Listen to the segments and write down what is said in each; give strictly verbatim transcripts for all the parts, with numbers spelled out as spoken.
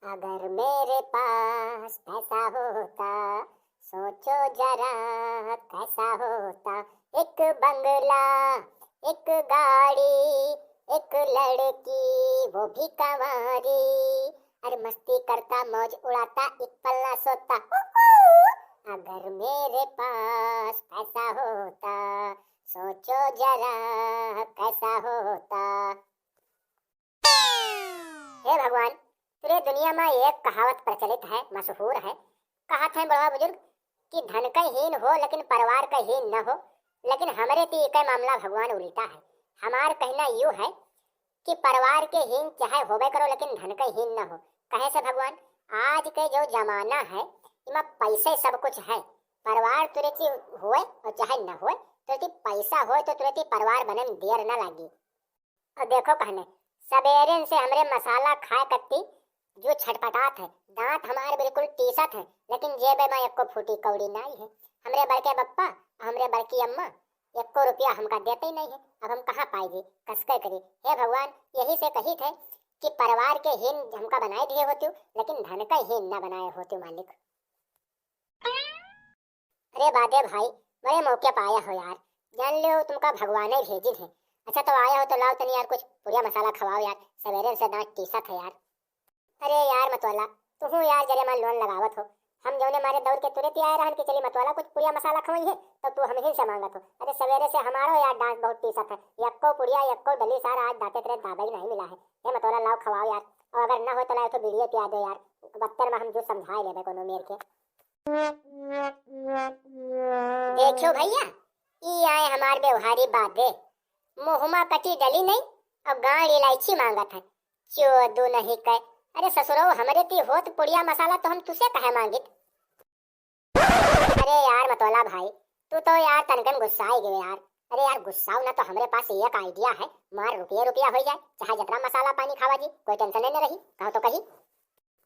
अगर मेरे पास पैसा होता, सोचो जरा कैसा होता। एक बंगला, एक गाड़ी, एक लड़की, वो भी कंवारी। अरे मस्ती करता, मौज उड़ाता, एक पल ना सोता। अगर मेरे पास पैसा होता, सोचो जरा कैसा होता। हे भगवान, पूरे दुनिया मा एक कहावत प्रचलित है, मशहूर है। कहत हैं बड़वा बुजुर्ग कि धन कै हीन हो लेकिन परिवार कै हीन न हो, लेकिन हमरे ती इकै मामला भगवान उल्टा है। हमार कहना यू है कि परिवार के हीन चाहे होबे करो लेकिन धन कै हीन न हो। कहे से भगवान, आज के जो जमाना है इमा पैसे सब कुछ है। परिवार तुरे ती होए और चाहे न होए, तुरे ती पैसा होए तो तुरे ती परिवार बने में देर न लागी। और देखो कहने, सबेरन से हमरे मसाला खाए कत्ती जो छटपटात है, दांत हमार बिल्कुल टीसत है, लेकिन जेबे मा एको फूटी कौड़ी नाई है। हमरे बड़के बप्पा, हमरे बड़की अम्मा एको रुपया हमका देते ही नहीं है। अब हम कहाँ पाई जी, कसके करी। हे भगवान, यही से कही थे कि परिवार के हीन हमका बनाए दिए होती, लेकिन धन का हीन ना बनाए होती मालिक। अरे बादे भाई, बड़े मौके पे आया हो यार, जान लो तुमका भगवाने भेजिन है। अच्छा तो आया हो तो लाओ तनी यार कुछ पुड़िया मसाला खवाओ यार, सवेरे से दांत टीसत है यार। अरे यार मतवाला, तुहू यार जरे मान लोन लगावत हो। हम जौने मारे दौड़ के तुरंत ही आए रहन कि चली मतवाला कुछ पुड़िया मसाला खवई है, तो तू हमहिन से मांगत हो। अरे सवेरे से हमारो यार दांत बहुत टीसत है, यक्को पुड़िया यक्को डली सार आज दांते तेरे दाबे ही नहीं मिला है। हे मतवाला लाओ खवाओ यार, और अगर ना हो तो लाओ तो बीड़िए पिया दो यार, बत्तर में हम जो समझाए लेबे कोनो मेर के। देखियो भैया, ई आए हमार व्यवहारी बादे, मुँह मा कटी डली नहीं, अब गांड इलायची मांगत है। चोदू नहीं कहे, अरे ससुरो, हमरे ती होत पुड़िया मसाला तो हम तुसे कहे मांगित। अरे यार मतोला भाई, तू तो यार तनकन गुस्सा ही गए यार। अरे यार गुस्साओ ना, तो हमरे पास एक आइडिया है, मार रुपये रुपया हो जाए, चाहे जितना मसाला पानी खावा जी, कोई टेंशन नहीं रही, कहो तो कही।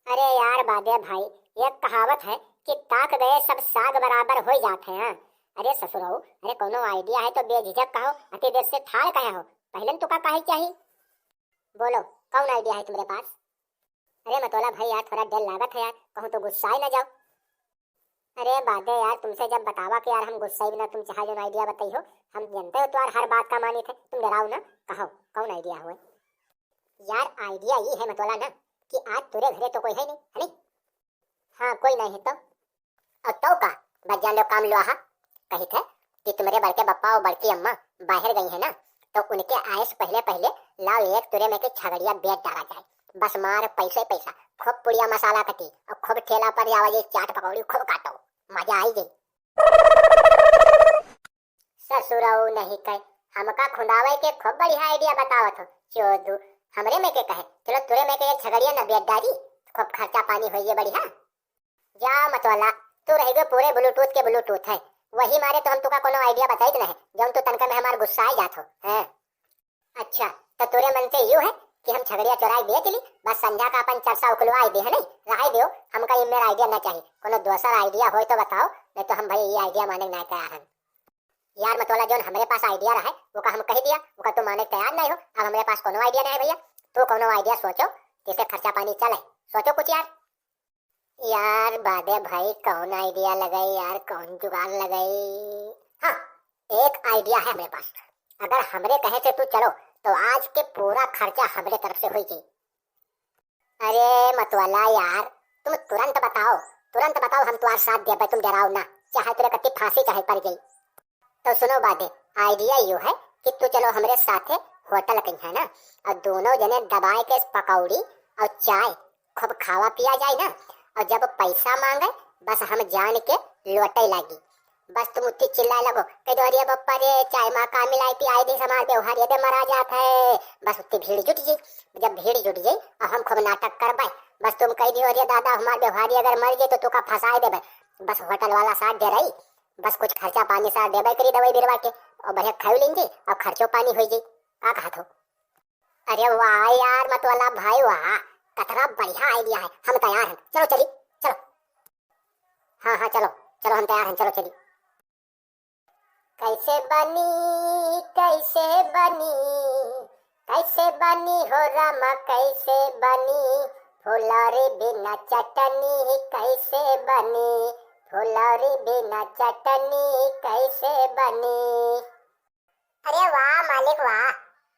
अरे यार बादे भाई, एक कहावत है कि ताक गए सब साग बराबर हो जात है। हाँ? अरे ससुरऊ, अरे कोनो आइडिया है तो बेझिझक कहो, अति देर से ठाड़ कहे हो, पहले तुका काहे चाहिए? बोलो, कौन आइडिया है तुम्हारे पास? अरे मतोला भाई यार, थोड़ा डर लागत है यार, कहूँ तो गुस्सा ही ना जाओ। अरे बादे यार, तुमसे जब बतावा कि यार हम गुस्सा ही बिना, तुम चाहे जो आइडिया बताई हो, हम जानते हो तुम्हार हर बात का मानित है, तुम डराओ ना, कहो कौन आइडिया हुए? यार आइडिया ये है मतोला ना कि आज तुरे घरे तो कोई है नहीं, है नहीं? हाँ कोई नहीं है तो। और तो का, बस जान लो काम लो आहा। कही थे कि तुम्हारे बड़के बप्पा और बड़की अम्मा बाहर गई है ना, तो उनके आए से पहले पहले लाओ एक तुरे में के छगड़िया बेच डाला जाए। बस मार पैसे पैसा, खूब पुड़िया मसाला कटी और खूब ठेला पर जावा जी, चाट पकौड़ी खूब काटो, मजा आई गई। ससुरऊ नहीं कहे, हमका खुंदावे के खूब बढ़िया आइडिया बतावत हो। चोदू, हमरे में के कहे, चलो तुरे में के एक छगड़िया न बेच डाली, खूब खर्चा पानी होइए बढ़िया। जा मतवाला, तू रह गए पूरे ब्लूटूथ के ब्लूटूथ है, वही मारे तो हम तुका कोनो आइडिया बताइत नहीं, जौन तू तनका में हमार गुस्सा आ जात हो। हैं? अच्छा, तो तोरे मन से यू है कि हम छगड़िया चोराई बेच ली, बस संझा का अपन चरसा उकलवाई दे, है नहीं? रहाई दियो, हमका इमेर आइडिया ना चाहिए, कोनो दोसर आइडिया होय तो बताओ, नहीं तो हम भाई ये आइडिया माने ना तैयार हैं। यार मतोला, जौन हमरे पास आइडिया रहा है, ओका हम कह दिया, ओका तो माने तैयार नहीं हो। अब हमरे पास कोनो आइडिया नहीं है भैया, तू कोनो आइडिया सोचो, जिससे खर्चा पानी चले, सोचो कुछ यार। यार बादे भाई, कौन आइडिया लगाई यार, कौन जुगाड़ लगाई? हाँ, एक आइडिया है हमरे पास। अगर हमरे कहे से तू चलो, तो आज के पूरा खर्चा हमरे तरफ से होई जाई। अरे मतवाला यार, तुम तुरंत बताओ, तुरंत बताओ, हम तुम्हारे साथ देबे, तुम डराओ ना, चाहे तुरे कत्ती फांसी चाहे पड़ जाई। तो सुनो बादे, आइडिया यो है कि तू चलो हमरे साथे होटल कहीं है ना, और दोनों जने दबाए के पकौड़ी और चाय खूब खावा पिया जाए ना, और जब पैसा मांगे बस हम जान के लोटे लागी। बस तुम उत्ती चिल्लाए लगो, कह दो, "अरे बप्पा रे, चाय मा का मिलाई पियाई दे, हमार व्यवहार ये दे मरा जात है।" बस उत्ती भीड़ जुट जाई। जब भीड़ जुट जाई और हम खूब नाटक करबे, बस तुम कह दियो, "अरे दादा, हमार व्यवहार अगर मर जाए तो तुका फंसाए देबे।" बस होटल वाला साथ डराई, बस कुछ खर्चा पानी साथ देबे करी दवाई बिरवा के, और बढ़िया खाई लेंगे और खर्चो पानी हो जाई। का कहत हो? अरे वाह यार मतवाला भाई वाह, कतरा बढ़िया आइडिया है, हम तैयार हैं, चलो चली, चलो। हाँ हाँ चलो, चलो हम तैयार हैं, चलो चली। कैसे बनी, कैसे बनी, कैसे बनी हो रामा, कैसे बनी फुलौरी बिना चटनी कैसे बनी, फुलौरी बिना चटनी कैसे बनी। अरे वाह मालिक वाह,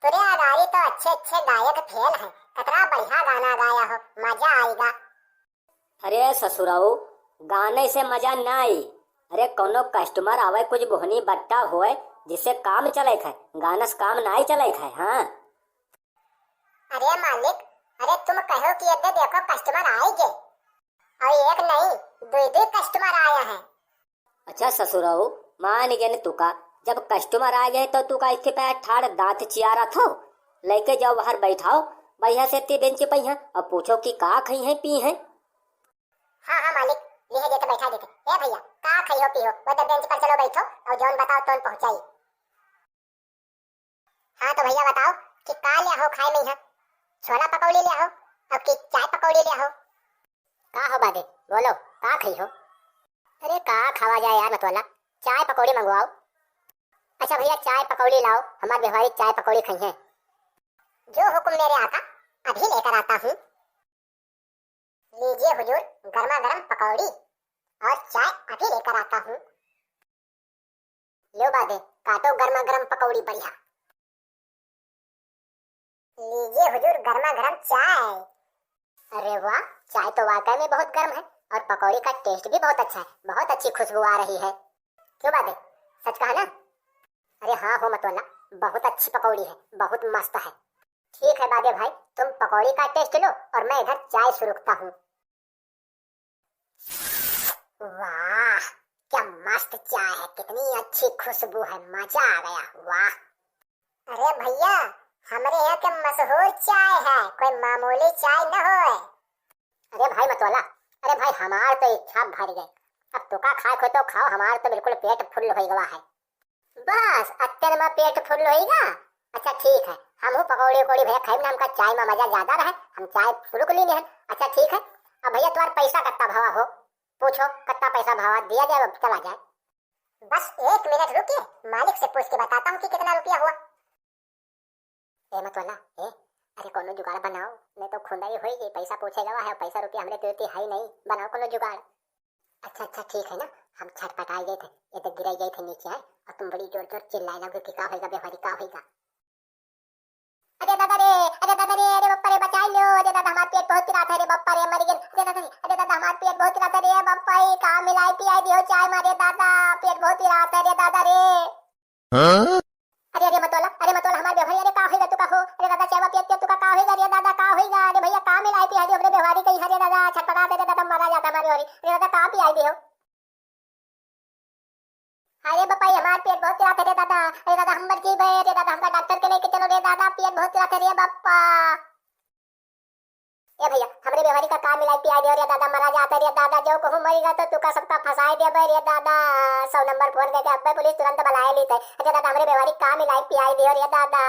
तोरे अगाड़ी तो अच्छे अच्छे गायक फेल हैं, कतरा बढ़िया गाना गाया हो, मजा आएगा। अरे ससुरऊ, गाने से मजा ना आई। अरे कौनो customer आवे, कुछ बोहनी बट्टा होए, जिससे काम चले खाए, गाना से काम ना ही चले खाए। हाँ। अरे मालिक, अरे तुम कहो कि ये देखो customer आए गे, और एक नहीं, दुई दुई customer आए हैं। अच्छा ससुरऊ, मान गए न तुका, जब customer आ गए तो तुका इसके पे ठाड़ दांत चियारा थो, लेके जाओ बाहर बैठाओ बढ़िया से ती बेंच पे यहाँ और पूछो कि का खाई हैं पी हैं। हाँ हाँ मालिक, लिहे देते बैठा देते। ए भैया, का खाई हो पी हो, वो तो बेंच पर चलो बैठो और जौन बताओ तौन पहुँचाई। हाँ तो भैया बताओ कि का ले हो खाए में यहाँ, छोला पकौड़ी ले हो और कि चाय पकौड़ी ले हो? का हो बादे, बोलो का खाई हो? अरे का खावा जाए यार मतवाला, चाय पकौड़ी मंगवाओ। अच्छा भैया चाय पकौड़ी लाओ, हमार व्यवहारी चाय पकौड़ी खाई हैं। जो हुक्म मेरे आका, अभी लेकर आता हूँ। लीजिए हुजूर, गर्मा गर्म पकौड़ी और चाय अभी लेकर आता हूँ। लो बादे, काटो गर्मा गर्म पकौड़ी बढ़िया। लीजिए हुजूर, गर्मा गर्म चाय। अरे वाह, चाय तो वाकई में बहुत गर्म है और पकौड़ी का taste भी बहुत अच्छा है, बहुत अच्छी खुशबू आ रही है। क्यों बादे, सच कहा ना? अरे हाँ हो मतवाला, बहुत अच्छी पकौड़ी है, बहुत मस्त है। ठीक है बादे भाई, तुम पकौड़ी का taste लो और मैं इधर चाय सुरुकता हूँ। वाह, क्या मस्त चाय है, कितनी अच्छी खुशबू है, मजा आ गया, वाह। अरे भैया, हमरे यहाँ के मशहूर चाय है, कोई मामूली चाय न होए। अरे भाई मतवाला, अरे भाई हमार तो इच्छा भर गई, अब तुका खाए को तो खाओ, हमार तो बिल्कुल पेट full हो गवा है। बस अत्ते मा पेट full होइगा। अच्छा ठीक है, हमहू पकौड़ी उकौड़ी भैया खाइब ना, हमका चाय मा मजा ज्यादा रहे, हम चाय सुरुक लीने हैं। अच्छा ठीक है, अब भैया तुम्हार पैसा कत्ता भवा हो, पूछो कत्ता पैसा भवा, दिया जाए, अब चला जाए। बस एक मिनट रुकिए, मालिक से पूछ के बताता हूँ कि कितना रुपया हुआ। ए मतवाला, ए, अरे कोनो जुगाड़ बनाओ, नहीं तो खुंदई होई गई, पैसा पूछे गवा है, पैसा रुपया हमरे तुरती है ही नहीं, बनाओ कोनो जुगाड़। अच्छा अच्छा ठीक है ना, हम छटपटाई गए थे, ये तो गिराई गए थे नीचे है, और तुम बड़ी जोर जोर चिल्लाए लगे कि का होइगा व्यवहारी, का होइगा। अरे दादा रे, अरे दादा रे, अरे बप्पा रे, बचाई लो, अरे दादा हमार पेट बहुत पिरात है रे बप्पा रे, मर गए, अरे दादा रे, अरे दादा हमार पेट बहुत पिरात है रे बप्पा, ये का मिलाई पियाई दियो चाय मा रे दादा, पेट बहुत पिरात है रे दादा रे। हाँ? अरे, अरे मतवाला, अरे मतवाला, हमार व्यवहारी, अरे का होइगा तुका हो? अरे दादा, चायवा पियत पियत तुका का होइगा रे दादा, का होइगा? अरे भैया, का मिलाई पियाई दियो हमरे व्यवहारी कहीं, अरे दादा, छटपटा दे रे दादा, मरा जाता हमार व्यवहारी। अरे दादा, का पियाई दियो? अरे बप्पा, ये हमार पेट बहुत पिरात है रे दादा। अरे दादा, हम मर जाइबे रे दादा, हमका डॉक्टर के लेके चलो रे दादा, पेट बहुत पिरात है रे बप्पा। ए भैया, हमरे व्यवहारी का का मिलाई पियाई दियो रे दादा, मरा जाता रे दादा, जो कहूँ मरिगा तो तुका सबका फंसाई देबे रे दादा। सौ नंबर फोन करके अब्बे पुलिस तुरंत बुलाए लीत है। अरे दादा, हमरे व्यवहारी का मिलाई पियाई दियो रे दादा।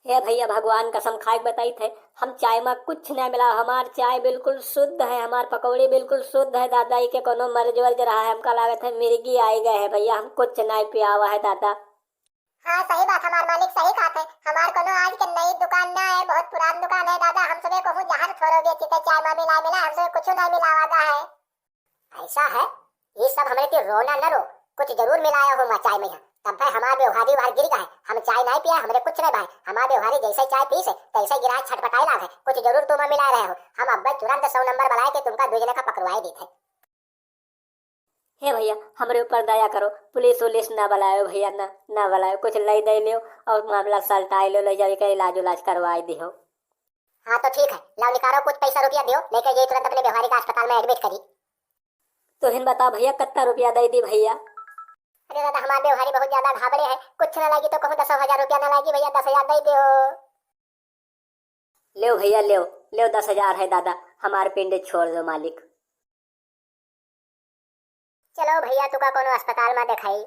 ए भैया, भगवान कसम खाए के बताई थे, हम चाय मा कुछ ना मिला, हमार चाय बिल्कुल शुद्ध है, हमार पकौड़ी बिल्कुल शुद्ध है दादा, इके कोनो मर्ज वर्ज रहा है, हमका लागत है मिर्गी आई गए है भैया, हम कुछ ना पियावा है दादा। हाँ, सही बात, हमार मालिक सही कहत है। हमार कोनो आज के नई दुकान ना है, बहुत पुरान दुकान है दादा। हम सबे कहूँ जहर थोड़ो बेची थे, चाय मा मिला मिला, हम सबे कुछ नहीं मिलावा गा है। ऐसा है, ये सब हमरे के रोना न रो, कुछ जरूर मिलाया हो मा चाय मा। तब भाई हमार व्यवहारी बाहर गिर गए, हम चाय नहीं पिया, हमरे कुछ नहीं भाई, हमार व्यवहारी जैसे चाय पी से तैसे गिरा छटपटाए लाग है, कुछ जरूर तुम मिला रहे हो। हम अब तुरंत सौ नंबर बुलाए के तुमका दो जने का पकड़वाए देते। हे भैया, हमरे ऊपर दया करो, पुलिस उलिस ना बुलायो भैया, ना, ना बुलायो, कुछ लई दे लियो और मामला सलटाई लियो, ले जाके इलाज उलाज करवाई दियो। हाँ तो ठीक है, लाओ निकालो कुछ पैसा रुपया दियो, लेके जाइए तुरंत अपने व्यवहारी का अस्पताल में admit करी। तो हिन बता भैया, कितना रुपया दे दी भैया? अरे दादा, हमारे व्यवहारी बहुत ज्यादा घाबड़े हैं, कुछ ना लगी तो कहूँ दस हजार रुपया ना लगी भैया, दस हजार दे दियो। लेव भैया, लेव, लेव, दस हजार है दादा, हमार पिंड छोड़ दो मालिक। चलो भैया, तुका कोनो अस्पताल मा देखाई।